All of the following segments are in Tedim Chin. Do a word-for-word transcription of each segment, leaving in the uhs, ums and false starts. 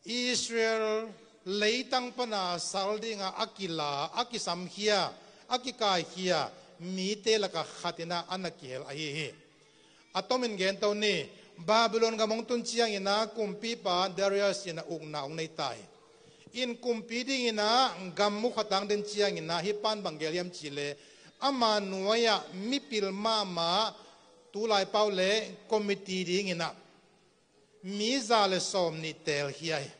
Israel leitang pana sal dinga a kila, a kisamkhia, a kikaikhia mite laka khatina a na kihel ahi hi. A tomin gento ni, Babylon gam hong tun ciangina kumpipa Darius ina ukna hong nei ta hi. In kumpi dingina gam mukhatang den ciangina hih pan bang gel hiam cihleh, ama nuai-ah mipil mahmah, tulai pau le committee dingina mi za le sawm nih teelkhia hi.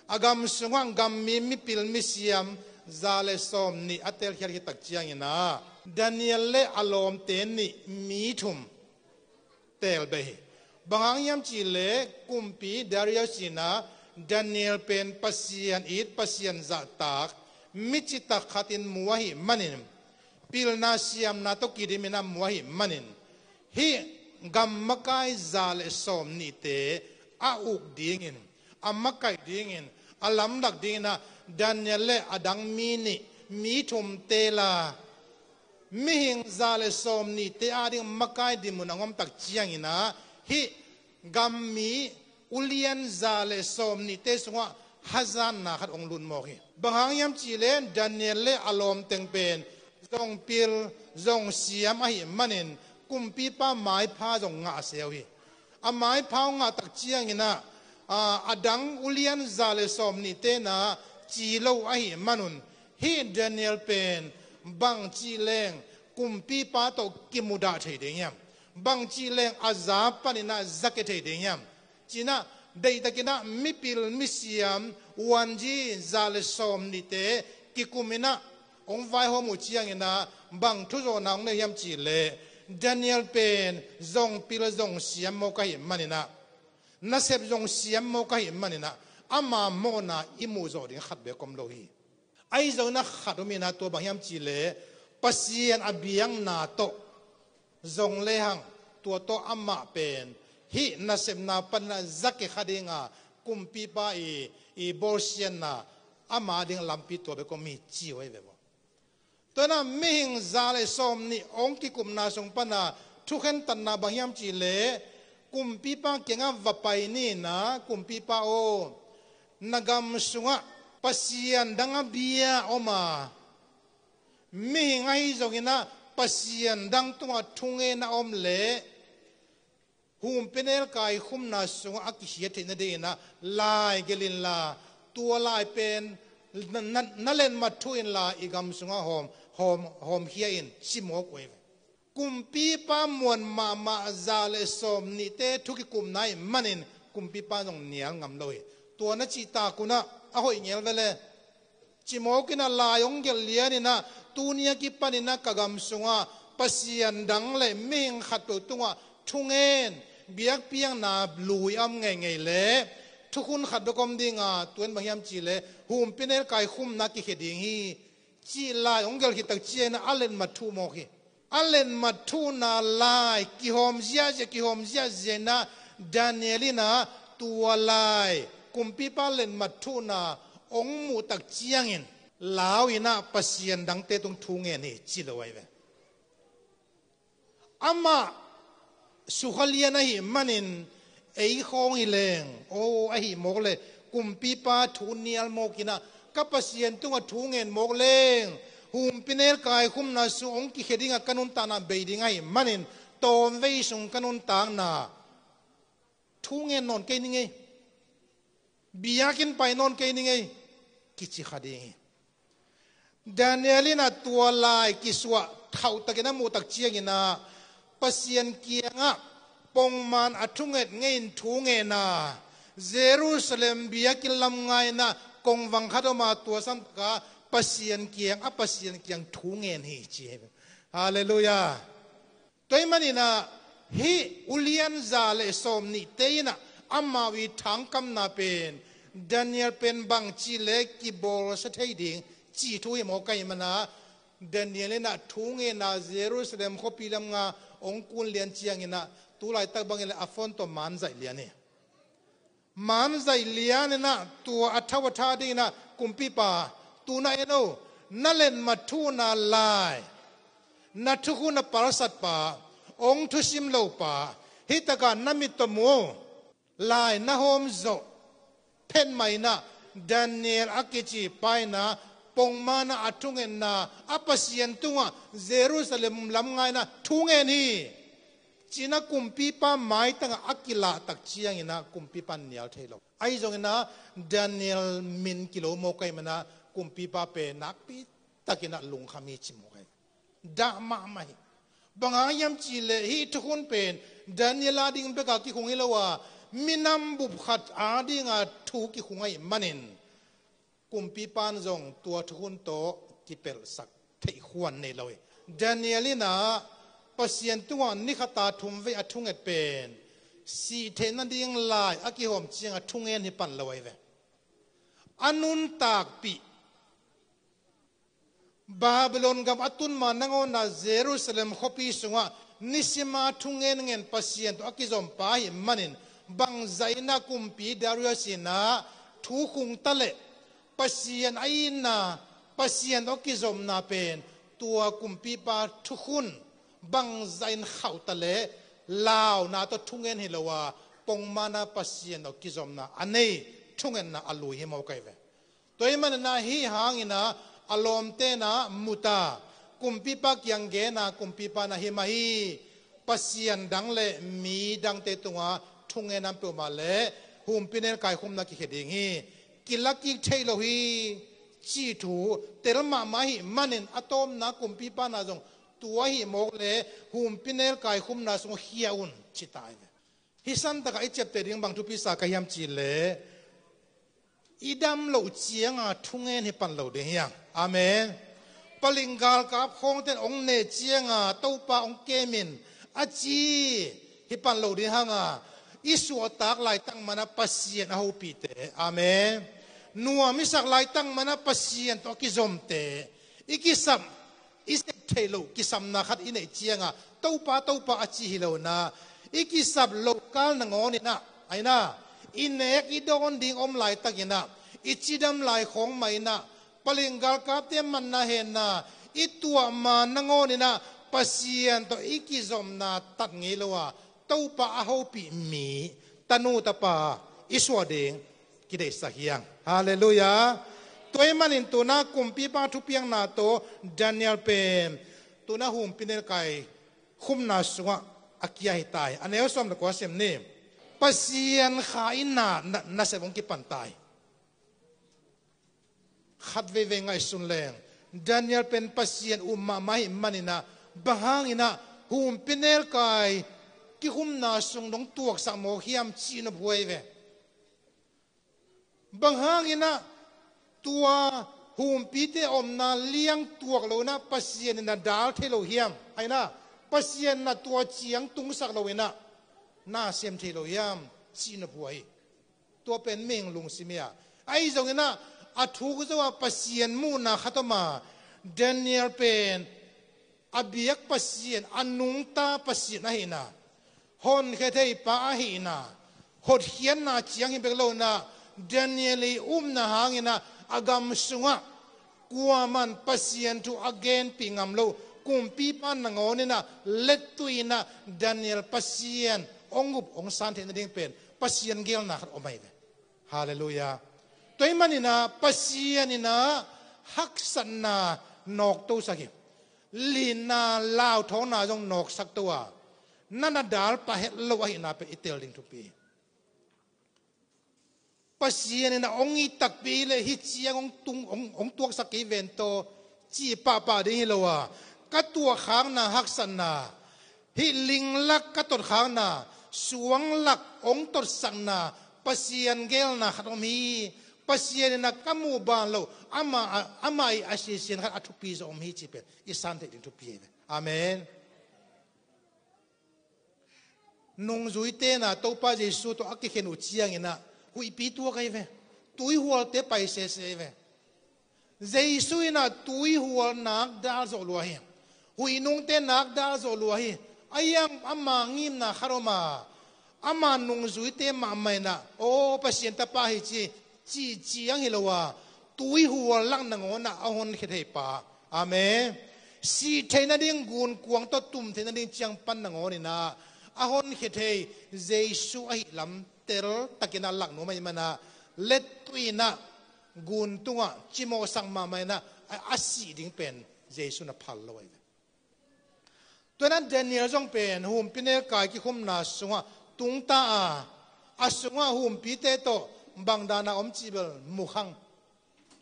A gam sungah gam mi mipil misiam za le sawm nih a teelkhiat hi tak ciangina Daniel le a lawmte nih mi thum teel bei hi. Bang hang hiam cihleh kumpi Darius ina Daniel pen Pasian it, Pasian zahtak, mi citak khatin mu ahih manin, pilna siamna tawh kidimin a mu ahih manin, hih gam makai za le sawm nihte a uk dingin, a makaih dingin, a lamlak dingina Daniel le a dang mi nih, mi thum teela, mihing za le sawm nihte ading makai dinmun a hong om tak ciangina hih gam mi ulian za le sawm nihte sungah hazatna khat hong lut mawk hi. Bang hang hiam cihleh Daniel le a lawmteng pen zong pil, zong siam ahih manin kumpipa maipha zong ngah a seu hi. A maipha hong ngah tak ciangina, a, a dang ulian za le sawm nihte na ci lo ahih manun, hih Daniel pen bangcih leng kumpipa tawh kimudah thei ding hiam? Bangcih leng a za panina za ke thei ding hiam? Cinah, deihtakinah mipil misiam uanji za le sawm nihte kikuminah hong vaihawm uh cianginah bang thuzawhna hong nei hiam cihleh, Daniel pen zong pil zong siam mawk ahih maninah, nasep zong siam mawk ahih maninah, ama mawhna i muhzawh ding khat bek om lo hi. Ahi zongin a khat om inah, tua bang hiam cihleh, Pasian a biakna tawh zong lehang, tua tawh amah pen hih nasepna panah za ke kha dinga kumpipa i, i bawlsiatna ama ding lampi tua bek om hi ci uh ahi ve maw. Tua inah mihing za le sawm nih hong kikupna sung pana thukhentatna bang hiam cihleh, kumpipa kiangah va pai ni inah, kumpipa aw, na gam sungah pasian dang a bia om a, mihing ahi zonginah pasian dang tungah thungen a om leh humpinelkai khumna sungah a kikhiat theih nadinginah lai gelh inla, tua lai pen na, na, na letmat thu inla i gam sungah hawm, hawm, hawmkhia in ci mawk uh hi. Kumpipa muan mahmah za le sawm nihte thu kikupna ahih manin kumpipa zong nial ngam lo hi. Tua na cihtak unah a hoih ngel ve le. Ci mawk inah lai hong gelh lianinah, tuni a kipaninah ka gam sungah pasian dang le mihing khatpeuh tungah thungen, biakpiakna lui a om ngeingei leh thukhun khat bek om dinga, tua in bang hiam cihleh, humpinelkai khumna kikhia ding hi, cih lai hong gelh khit tak cianginah a letmat thu mawk hi. A letmat thuhna lai kihawm ziahziah, kihawm ziahziah inah, Daniel inah tua lai kumpipa letmat thuhna hong muh tak ciangin lau inah pasian dangte tung thungen hi ci lo ahi ve. Amah sukha lian ahih manin ei khawng hi leng, aw, ahih mawk le, kumpipa thu nial mawk inah, ka Pasian tungah thu ngen mawk leng, humpinelkai khumna sung hong kikhia dingah ka nuntakna bei ding ahih manin, tawmvei sung ka nuntakna thu ngen nawn kei ning ei, biakinn pai nawn kei ning ei, kici kha ding hi. Daniel inah tua lai kisuah thauhtakin a muh tak cianginah, Pasian kiangah pongman a thunget ngeiin thu ngen a, Jerusalem biakinn lam ngainah kongvang khat om a, tua santaka Pasian kiang, a Pasian kiang thu ngen hi ci hi. Halleluiah. Tua ahih maninah hih ulian za le sawm nihte inah amau i thangkamna pen Daniel pen bangcih le kibawlsia thei ding cih thu hi mawk ahih manah, Daniel inah thu ngen a Jerusalem khuapi lam nga hong kun lian cianginah, tulaitak bangin le a phone tawh man zaih lian hi. Man zaih lianinah tua a tho a tha dinginah, kumpipa, tunah en o, na letmat thuhna lai, na thukhun a palsatpa, hong thusim lopa, hih takah na mit tawh mu o, lai na hawm zawh, phet mah inah Daniel a kici pa inah pongmanah a thungetna a Pasian tungah Jerusalem lam ngaina thungen hi. Cinah kumpipa maitangah a kilahtak cianginah kumpipa nial thei lo. Ahi zonginah Daniel min kilo mawk ahih manah kumpipa pen nakpi takinah lungkham hi ci mawk ahi. Dah mahmah hi. Bang hang hiam cihleh hih thukhun pen Daniel ading beka kikhung hi lo a, minam bup khat adinga thu kikhung ahih manin kumpipan zong tua thukhun tawh kipelhsak theih khuan nei lo hi. Daniel inah Pasian tungah ni khata thum vei a thunget pen sih theih nading lai a kihawm cianga thungen hi pan lo ahi ve. A nuntakpih Babylon gam a tun ma nangawnah Jerusalem khuapi sungah nisima thungen ngen Pasian tawh a kizom pa ahih manin bangzah inah kumpi Darius inah thu khungta leh Pasian a itna, Pasian tawh a kizomna pen tua kumpipa thukhun bangzah in khauhta leh launa tawh thungen hi lo a, pongmanah Pasian tawh kizomna a nei thungetna a lui hi mawk ahi ve. Tua ahih maninah hih hanginah a lawmtenah muta kumpipa kiang gena kumpipa na hi mah hi. Pasian dang le mi dangte tunga thungen an peuhmah le humpinel kaikhumna kikhia ding hi. Kilakik thei lo hi. Cih thu tel mahmah ahih manin a tawpna kumpipa na zong tua ahih mawk le humpinel kaikhumna sungah khia un ci ta hi ve. Hih santakah i ciapteh ding bang thupi sa ka hiam cihleh i dam loh cianga thungen hi pan lo ding hiang. Amen. Paling galkap khawngten hong neh cianga Topa hong kemin a ci hi pan lo ding hanga i suahtak laitak mana Pasian a hopihte. Amen. Nuam i sak laitak mana Pasian tawh a kizomte. I kisam i sep theih loh kisamna khat i neih cianga Topa Topa a ci hi lo inah i kisap loh kal nangawninah a inah i nek i dawn ding om laitakinah i cidam lai khawng mah inah paling galkapte manna henna i tuah ma nangawninah Pasian tawh i kizomna tat ngei lo a Topa a hopih mi tanu tapa i suah ding kideihsak hiang. Halleluiah. Tua ahih manin tuna kumpipa thupiakna tawh Daniel pen tuna humpinel kaikhumna sungah a kia hi ta hi. A neu sawm le kua sim ni. Pasian kha in na, na, nasep hong kipan ta hi. Khat veivei ngaihsun leng Daniel pen Pasian um mahmah ahih maninah bang hanginah humpinel kaikhumna sung dong tuaksak mawk hiam cih nop huai ve. Bang hanginah tua humpite omna liang tuak lo inah Pasian in na dal thei lo hiam? A inah Pasian na tua ciang tungsak lo inah na sem thei lo hiam cih nop huai hi. Tua pen mihing lungsim hi a, ahi zonginah a thuk zo a Pasian muhna khat om a Daniel pen a biak Pasian a nungta Pasian ahihna honkhia thei pa ahihna hotkhiatna ciang hi bek lo inah Daniel i upna hanginah a gam sungah kuaman Pasian thu a genpih ngam lo kumpipa nangawninah lettuinah Daniel Pasian hong up hong san theih nading pen Pasian gelna khat om ahi ve. Halleluiah. Tua ahih maninah Pasian inah haksatna nawktosak hi. Linna lauthawngna zong nawksak to a na na dal pah het lo ahihna pen i tel ding thupi hi. Pasian inah hong it takpi le hih ciang hong tung hong, hong tuaksak kei ven tawh cih pahpah ding hi lo a ka tuahkhakna haksatna hih linglak ka totkhakna suanglak hong totsakna Pasian gelna khat om hi. Pasian inah ka muh ban loh ama, ama i a sisian khat a thupi zaw om hi cih pen i san theih ding thupi hi ve. Amen. Nungzuite na Topa Jesu tawh a kikhen uh cianginah huihpi tuak ahi ve. Tuihualte pai sese ahi ve. Jesu inah tuihual nak dal zawh lua hi. Huihnungte nak dal zawh lua hi. A hiang ama ngimna khat om a ama nungzuite mahmah inah aw Pasian tapa hi ci cih ciang hi lo a tuihual lak nangawnah a honkhia thei pa. Amen. Sih theih nading gunkuang tawh tum theih nading ciang pan nangawn inah a honkhia thei Jesu ahi lam tel takinah lak nuam ahih manah Lettui inah, gun tungah cimawhsak mahmah inah, a, a sih ding pen Jesu na phal lo ahi ve. Tua inah Daniel zong pen humpi nelkai kikhumna sungah tungta a, a sungah humpite tawh bangdana om cih bel mukhang.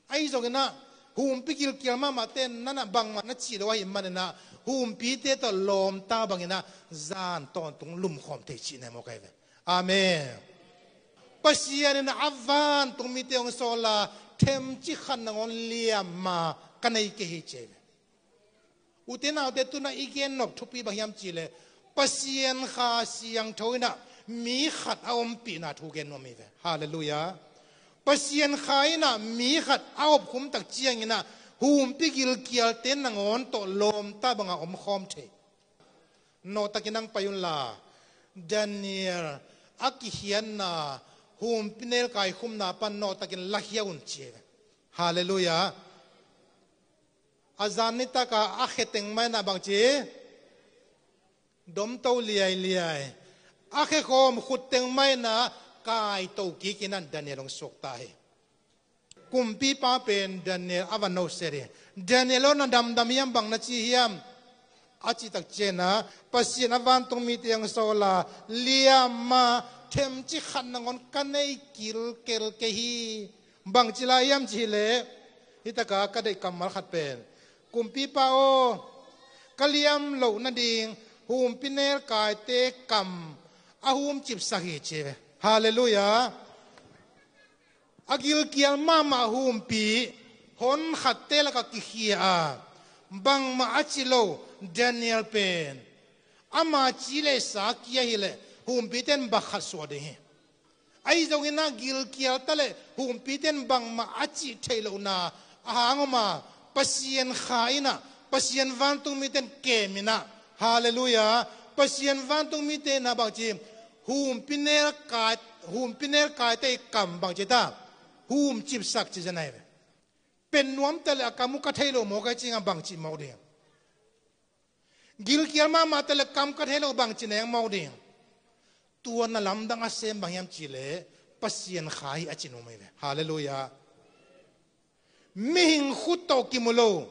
Ahi zonginah humpi gilkial mahmahte nanah bangmah na cih lo ahih maninah humpite tawh lawmta banginah zan tawntung lumkhawm thei cihna hi mawk ahi ve. Amen. Pasian in a vantung mite hong sawla themci khat nangawn liamma ka nei kei hi ci ahi ve. Ute naute, tuna i gen nop thupi bang hiam cihleh Pasian Kha Siangtho inah mi khat a ompihna thu gen nuam hi ve. Halleluiah. Pasian Kha inah mi khat a opkhum tak cianginah humpi gilkialte nangawn tawh lawmta banga omkhawm thei. Nawhtakin ang pai unla, Daniel a kikhiatna humpi nelkai khumna pan nawhtakin lakhia un ci hi ve. Halleluiah. A zan nitaka a khe teng mah inah bangci domto liailiai, a khekhawm khut teng mah inah kaito kikinah Daniel hong suakta hi. Kumpipa pen Daniel a va noset hi. Daniel aw, na damdam hiam, bang na ci hiam? A cih tak cianginah Pasian a vantung mite hong sawla liamma themci khat nangawn ka nei kilkel kei hi. Bangci lai hiam cihleh, hitaka ka deih kammal khat pen, Kumpipa aw, ka liam loh nading humpi nelkaite kam a humcipsak hi ci hi ve. Halleluiah. A gilkial mahmah humpi hon khatte lakah kikhia a, bangmah a ci lo Daniel pen ama ci le sa kia hileh humpite in bak khat suah ding hi. Ahi zonginah gilkial taleh humpite in bangmah a cih theih lohna a hang om a, Pasian Kha inah, Pasian vantung mite in kem inah, halleluiah, Pasian vantung mite inah bangci, humpi nelkai, humpi nelkaite i kam bangci ta, humcipsak ci zen ahi ve. Pen nuam taleh a kam uh ka thei lo mawk ahi ciangah bangci mawk ding. Gilkial mahmah taleh kam ka thei lo bangci neng mawk ding. Tua na lamdang a sem bang hiam cihleh Pasian Kha hi a ci nuam hi ve. Halleluiah. Mihing khut tawh kimu lo,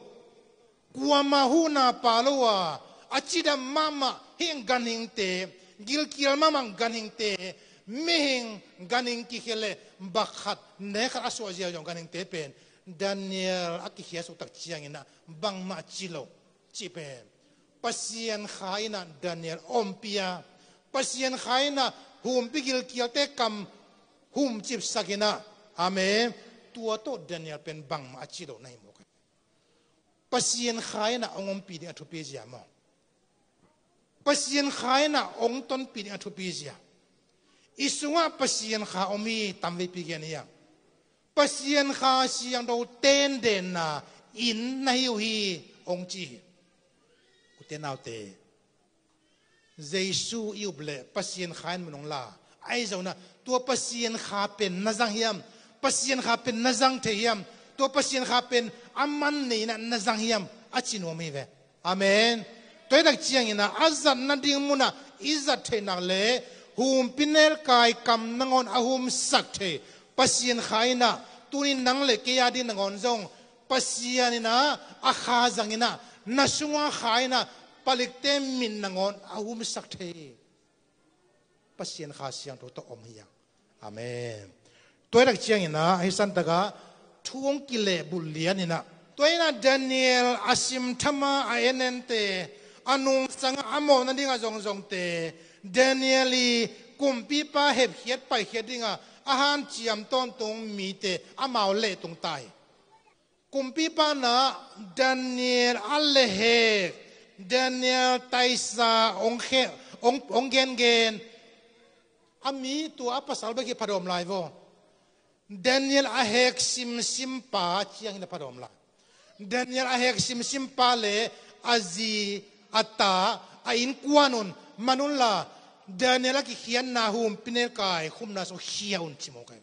kuama huhna pha lo a, a cidam mahmah hih ganhingte, gilkial mahmah ganhingte, mihing ganhing kikhia leh bak khat ne khat a suah ziau zong ganhingte pen Daniel a kikhiat suk tak cianginah bangmah ci lo cih pen Pasian Kha inah Daniel ompih a, Pasian Kha inah humpi gilkialte kam humcipsak inah, amen, tua tawh Daniel pen bangmah a ci lo na hi mawk. Pasian Kha inah hong ompih ding a thupi zia maw? Pasian Kha inah hong tonpih ding a thupi zia? I sungah Pasian Kha om hi, tamveipi gen hi hang. Pasian Kha Siangtho tendenna in na hi uh hi, hong ci hi. Ute naute, Jesu i up leh Pasian Kha in mun hong la. Ahi zonginah tua Pasian Kha pen na zang hiam? Pasian Kha pen na zang thei hiam? Tua Pasian Kha pen a man nei inah na zang hiam? A ci nuam hi ve. Amen. Tua hi tak cianginah a zat nading munah i zat theih nak leh humpi nelkai kam nangawn a humsak thei Pasian Kha inah tuni nang le kei a ding nangawn zong Pasian inah a Kha zang inah na sunga Kha inah palikte mit nangawn a humsak thei Pasian Kha Siangtho tawh om hi hang. Amen. Tua hi tak cianginah hih santakah thu hong kilehbulh lianinah, tua inah Daniel a simthama a enente, a nungsanga a mawh nadingah zongzongte, Daniel i kumpipa hepkhiat paikhiat dingah a hanciam tawntung mite amau lehtung ta hi. Kumpipa inah Daniel a lehhek, Daniel taisa hong khe-, hong, hong gengen. A mi tua a pasal bek hi phadawm lai vaw. Daniel a hek simsimpa ciangin a phadawm lai. Daniel a hek simsimpa le a zi, a ta, a innkuan un man unla, Daniel a kikhiatna humpi nelkai khumna sung khia un ci mawk ahi.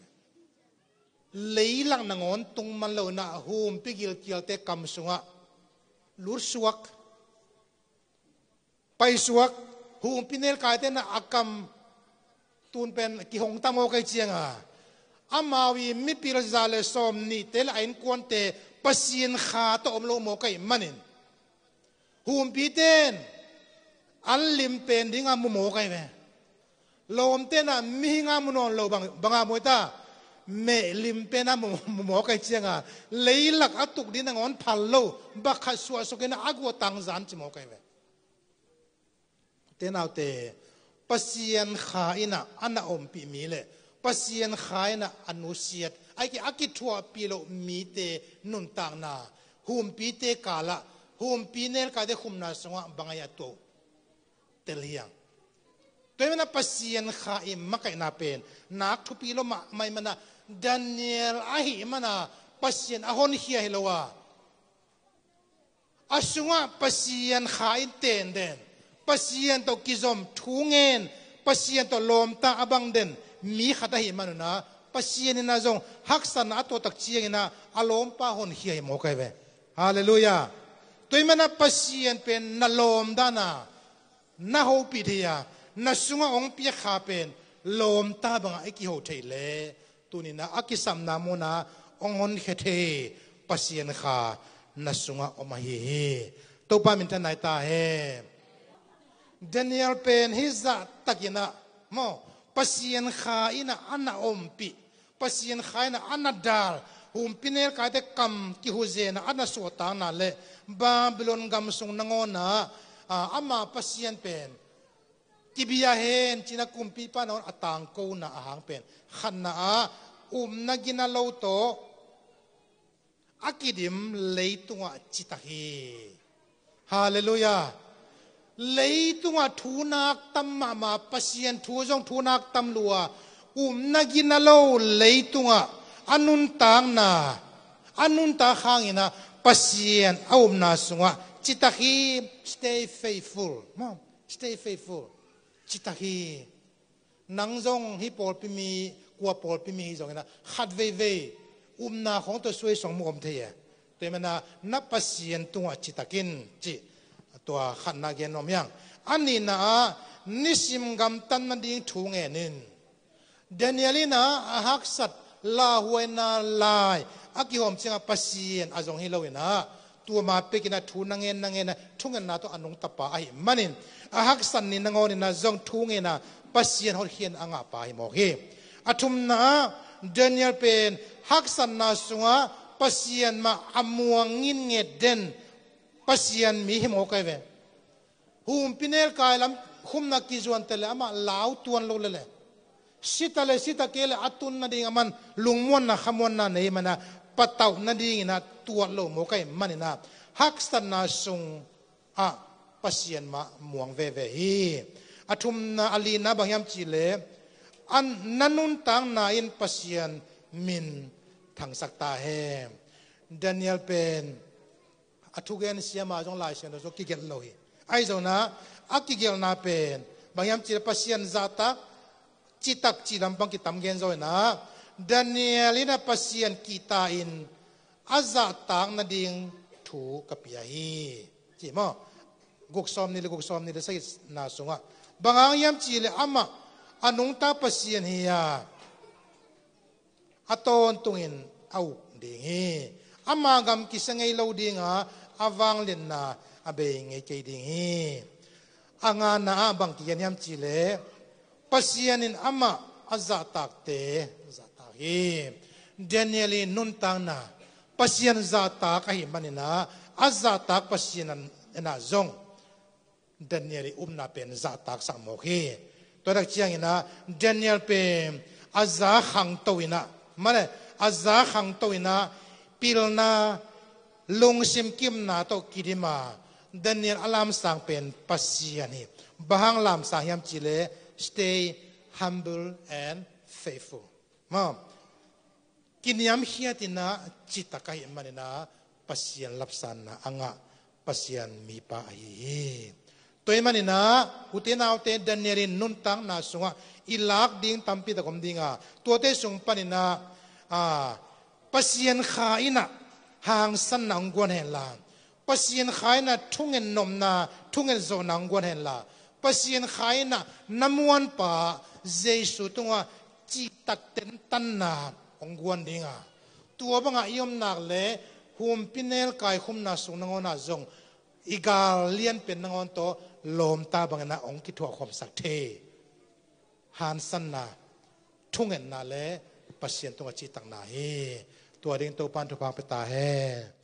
Leilak nangawn tung man lo inah humpi gilkialte kam sungah lutsuak, paisuak, humpi nelkaite inah a kam tun pen kihong ta mawk ahi cianga, Amau i mipil za le sawm nihte le a innkuante Pasian kha tawh om lo mawk ahih manin, humpite in an lim pen dinga mu mawk ahi ve. Lawmte in ah mihing a mu nawn lo bang, banga mu ahi ta, meh lim pen a mu, mu mawk ahi cianga, leilak a tuk ding nangawn phal lo, bak khat suahsuk in ah a guah tangzan ci mawk ahi ve. Te naute, Pasian kha in ah a na ompih mi le Pasian kha in ah a nusiat, a ki, a kithuahpih loh mite nuntakna, humpite kalah, humpi nelkaite khumna sungah bang ahi a tuah uh tel hiang. Tua ahih manin ah Pasian kha i makaihna pen nak thupi lo mahmah ahih manin ah, Daniel ahih manin ah Pasian a honkhia hi lo a, a sungah Pasian kha in tenden, Pasian tawh kizom thu ngen, Pasian tawh lawmta a bang den mi khat ahih manun ah, Pasian in ah zong haksatna a tuahtak ciangin ah a lawmpa honkhia hi mawk ahi ve. Halleluiah. Tua ahih manin ah Pasian pen na lawm dan a na hopih thei a, na sungah hong piak kha pen lawmta bangah i kiho thei leh, tuni-in ah a kisapna munah hong honkhia thei Pasian kha na sungah om ahi hi. Topa minthanna hi ta hen. Daniel pen hih zahtakin ah maw, Pasian kha in ah a na ompih, Pasian kha in ah a na dal, humpi nelkaite kam kihuhzen ah a na suahtakna le Babylon gam sung nangawn ah, a, ama Pasian pen kibia hen ci-in ah kumpipa nangawn a tangkona a hang pen, khatna ah upna gina lo tawh a kidim leitungah citak hi. Halleluiah. Leitungah thu nak tam mahmah, Pasian thu zong thu nak tam lua, upna gina lo leitungah a nuntakna, a nuntak hangin ah Pasian a upna sungah citak hi. Stay faithful. Maw? Stay faithful. Citak hi. Nang zong hih pawlpi mi, kua pawlpi mi hi zongin ah khat veivei upna khawng tawh suai song mu om thei e. Tua ahih manin ah na Pasian tungah citak in ci. Tua khatna gen nuam hiang. A nihna ah nisim gamtat nading thu ngen in. Daniel in ah a haksat lauhuaina lai a kihawm ciangah Pasian a zong hi lo in ah, tua ma pekin ah thu na ngen na ngen ah thungetna tawh a nungta pa ahih manin, a haksat ni nangawn in ah zong thu ngen ah Pasian hotkhiatna a ngah pa hi mawk hi. A thumna ah Daniel pen haksatna sungah Pasian mah a muang nginnget den Pasian mi hi mawk ahi ve. Humpi nelkai lam khumna kizuan teh le amah lau tuan lo lele, sita le sita kei le a tun nading a man lungmuanna khamuanna nei manin ah patauh nadingin ah tuat lo mawk ahih manin ah haksatna sungah Pasian mah muang veve hi. A thumna, a lina bang hiam cihleh, a na nuntakna in Pasian min thangsak ta hen. Daniel pen a thugen siama zong Lai Siangtho zong kigelh lo hi. Ahi zongin ah a kigelhna pen bang hiam cihleh Pasian zahtak citak cih lampang kitam gen zo in ah, Daniel in ah Pasian kihta in a zahtak nading thu ka pia hi ci maw? Guk sawmnih le guk, sawmnih le sagihna sungah. Bang hang hiam cihleh amah a nungta Pasian hi a, a tawntungin a uk ding hi. Ama gam kisia ngei lo ding a, a vangliatna a bei ngei kei ding hi. A ngana ah bang kigen hiam cihleh, Pasian in amah a zahtakte zahtak hi. Daniel i nuntakna Pasian zahtak ahih manin ah, a zahtak Pasian in ah zong Daniel i upna pen zahtaksak mawk hi. Tua tak ciangin ah Daniel pen a za khangto in ah, male, a za khangto in ah pilna, lungsim kimna tawh kidim a, Daniel a lamsang pen Pasian hi. Bang hang lamsang hiam cihleh, stay humble and faithful. Maw? Kiniamkhiat in ah citak ahih manin ah Pasian lapsanna a ngah Pasian mipa ahi hi. Tua ahih manin ah ute naute, Daniel in nuntakna sungah i lak ding tampi tak om ding a, tuate sung panin ah, a, Pasian kha in ah hangsanna hong guan hen la, Pasian kha in ah thungen nopna, thungen zawhna hong guan hen la, Pasian kha in ah na muanpa Jesu tungah cihtak tentanna hong guan ding a, tua bangah i om nak le humpi nel kaikhumna sung nangawn ah zong i gal lianpen nangawn tawh lawmta bangin ah hong kithuahkhawmsak thei. Hansanna, thungetna le Pasian tungah cihtakna hi. Tua ding Topa'n thupha pia ta hen.